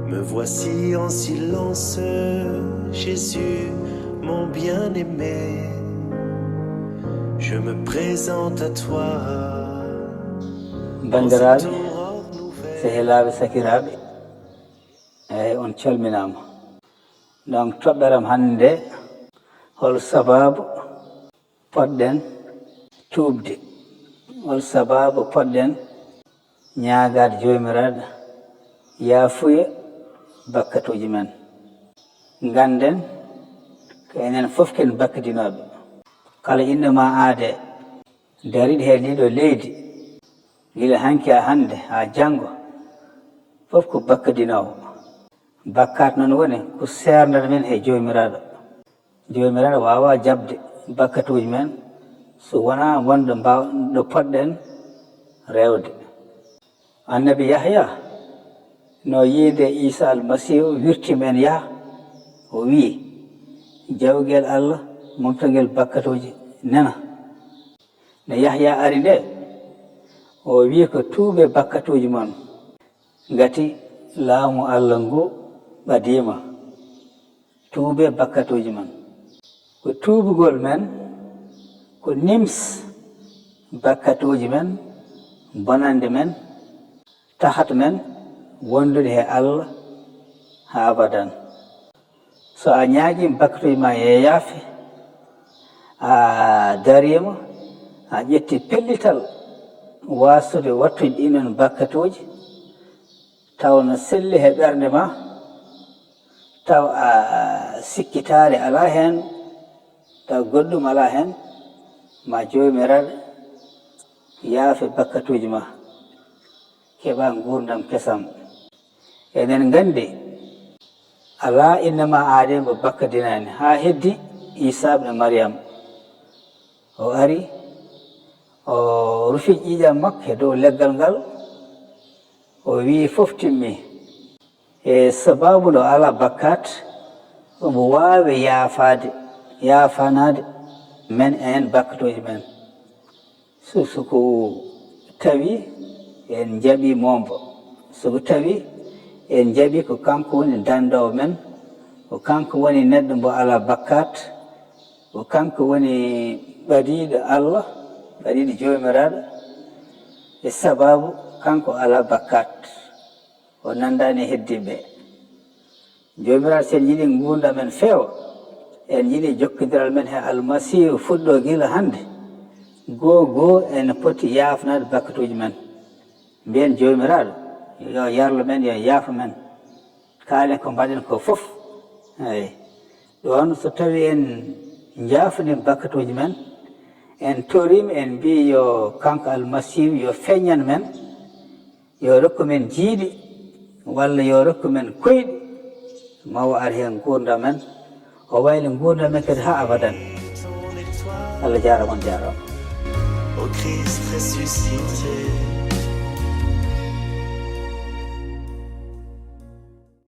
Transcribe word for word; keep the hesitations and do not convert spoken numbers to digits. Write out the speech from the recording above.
Me voici en silence, Jésus, mon bien-aimé. Je me présente à toi. Banndiraaɓe, sehilaaɓe, sakiraaɓe, eyi, on calminaama. Donc, toɓɓere am hannde, hol sabaabu poɗɗen tuubde? Hol sabaabu poɗɗen ñaagaade Joomiraaɗo yaafuya bakkatuuji men? Ngannden ko enen fof ken bakkadinooɓe. Kala inɗo maa aadee, dariiɗo he ndii ɗoo leydi, gila hanki haa hannde, haa janngo, fof ko bakkadinoowo. Bakkaat noon woni ko seernata men he Joomiraaɗo. Joomiraaɗo waawaa jaɓde bakkatuuji men so wonaa wonde mbaaw-, ɗo poɗɗen rewde. Annabi Yahya no yiide Iisa Almasiihu wirtii mo en yaha, o wiyi, "Jawgel Allah momtagel bakkatuuji nena." Nde Yahya ari nde, o wiyi ko, "Tuubee bakkatuuji mon, ngati laamu Allah ngu ɓadiima." Tuubee bakkatuuji mon. Ko tuubugol men, ko nims bakkatuuji men, bonannde men, tahat men wondude he Allah haa abadan. So a ñaagiima bakkatuuji ma yo yaafe, a dariima, a ƴetti pellital waasude wattude ɗiin ɗoon bakkatuuji, taw no selli he ɓernde ma, taw a sikkitaare alaa heen, taw goɗɗum alaa heen, ma Joomiraaɗo yaafe bakkatuuji ma, keɓa nguurndam kesam. Eɗen nganndi, alaa inna ma aadee mbo bakkadinaani, haa heddi Iisa ibn Maryam. O ari, o rufi ƴiiƴam makko he dow leggal ngal, o wiyi, "Fof timmi." E sabaabu nde o alaa bakkaat, omo waawi yaafaade, yaafanaade men en bakkatuuji men. So, so ko tawi en njaɓii moombo, so ko tawi en njaɓii ko kanko woni danndoowo men, ko kanko woni neɗɗo mbo alaa bakkaat, ko kanko woni ɓadiiɗo Allah, ɓadiiɗo Joomiraaɗo, e sabaabu kanko alaa bakkaat, o nanndaani e heddiiɓe. Joomiraaɗo, so en njiɗii nguurndam men feewa, en njiɗii jokkondiral men he Almasiihu fuɗɗoo gila hannde, goo goo en poti yaafnaade bakkatuuji men. Mbiyen Joomiraaɗo, yo yarlo men, yo yaafo men. Kaalen ko mbaɗen ko fof. Eey. Ɗoon so tawii en njaafnii bakkatuuji men, en toriima, en mbii yo kanko Almasiihu yo feeñnan men, yo rokku men jiyɗe, walla yo rokku men koyɗe, ma o ar heen nguurndam men, o wayla nguurndam men kadi haa abadan. Allah jaaraama, on jaaraama. Ô Christ ressuscité,